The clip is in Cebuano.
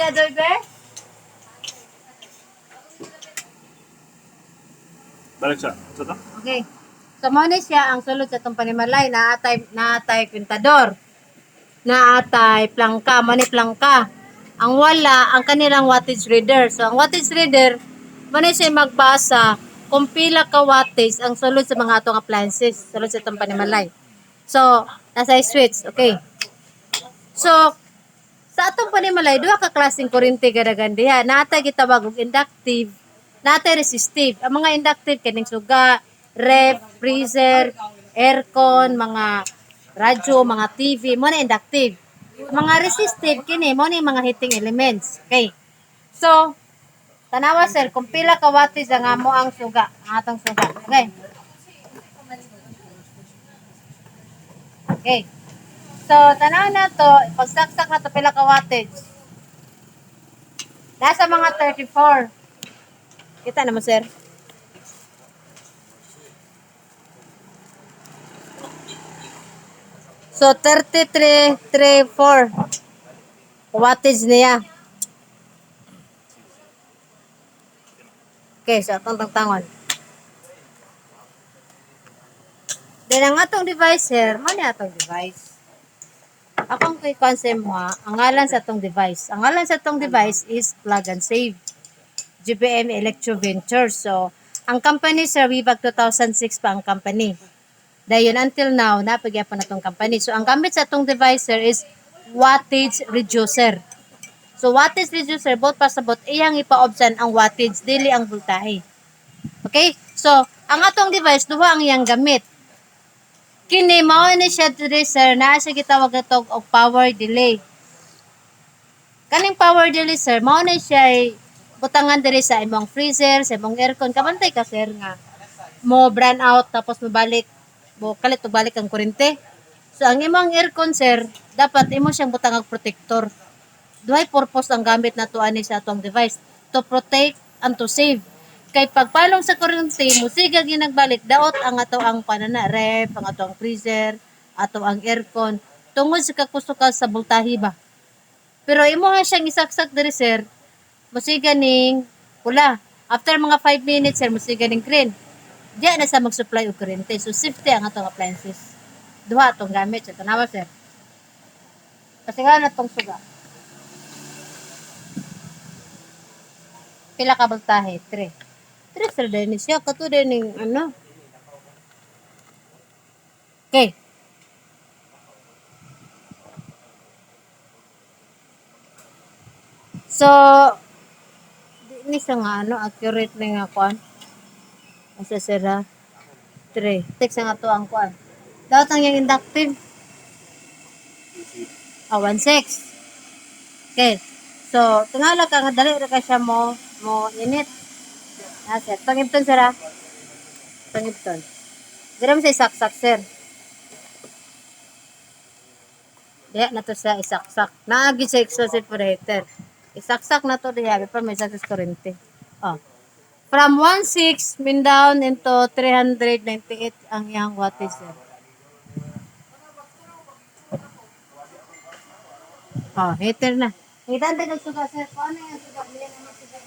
Driver? Balik siya. Sa to? Okay. So, mo ni siya ang sulod sa itong panimalay. Naatay kwintador. Naatay plangka. Mo ni plangka. Ang wala, ang kanilang wattage reader. So, ang wattage reader, mo ni siya magbasa kung pila ka wattage ang sulod sa mga atong appliances. Sulod sa itong panimalay. So, nasa switch. Okay. So, sa atong panimalay, duha ka klaseng kuryente gadagan diha. Naatay gitawag og inductive, naatay resistive. Ang mga inductive kining suga, ref, freezer, aircon, mga radyo, mga TV, mo na inductive. Ang mga resistive kini mo ni mga heating elements. Okay. So, tanawa sir, kung pila ka wattage ang amo ang suga, ang atong suga. Okay. Okay. So, tanaw na to, pagsaksak na to, pila ka wattage? Nasa mga 34. Kita naman, sir. So, 33, 3, 4 wattage niya. Okay, so atong tangtangon. Then, ang atong device, sir, mo ni atong device. Akong kay concept mo, ha, ang ngalan sa atong device. Ang ngalan sa atong device is Plug and Save. GPM Electro Ventures. So, ang company sir, way back 2006 pa ang company. Dayon until now, napagyapan na tong company. So, ang gamit sa atong device sir is wattage reducer. So, wattage reducer, both pasabot, iyang ipa-obsan ang wattage, dili ang voltahe. Okay? So, ang atong device, duha ang iyang gamit. Kini mao ni siya diri sir, naa siya gitawag na tog og power delay. Kaning power delay sir, mao ni siya ay butangan diri sa imong freezer, sa imong aircon. Kabantay ka sir nga mo brand out tapos mobalik mo kalit og balik ang kuryente. So ang imong aircon sir, dapat imo siyang butangag protector. Duhay purpose ang gamit nato ani sa atong device, to protect and to save. Kay pagpalong sa kuryente, musiga ginagbalik daot ang ato ang panana ref, ang ato ang freezer, ato ang aircon tungod sa kakusukal sa voltahe ba. Pero imo ha siyang isaksak diri sir, musiga ning pula. After mga 5 minutes sir, musiga ning green. Diya na sa mag-supply og kuryente. So safety ang atong appliances. Duha atong gamit sa tanawa sir. Kasi nga na tong suga. Pila ka voltahe? 3. 3 sir din siya kato din ning ano. Okay. So di ni siya nga ano accurate ni nga kuan. Asa sir ha? 3. 6 ang ato ang kuan. Dapat ang yung inductive. Ah, 1.6. Okay. So, tingala ka nga dali ra ka siya mo mo init. Ah, sir. Pangibton sir ah. Pangibton. Dira mo sa isaksak sir. Diha na to sa isaksak. Naagi sa exhaust separator. Isaksak na to diha pa may saksak kuryente. Oh. From 1.6 min down into 398 ang iyang wattage sir. Oh, heater na. Kita ang tagal suga sir. Paano yung suga? Hindi naman suga.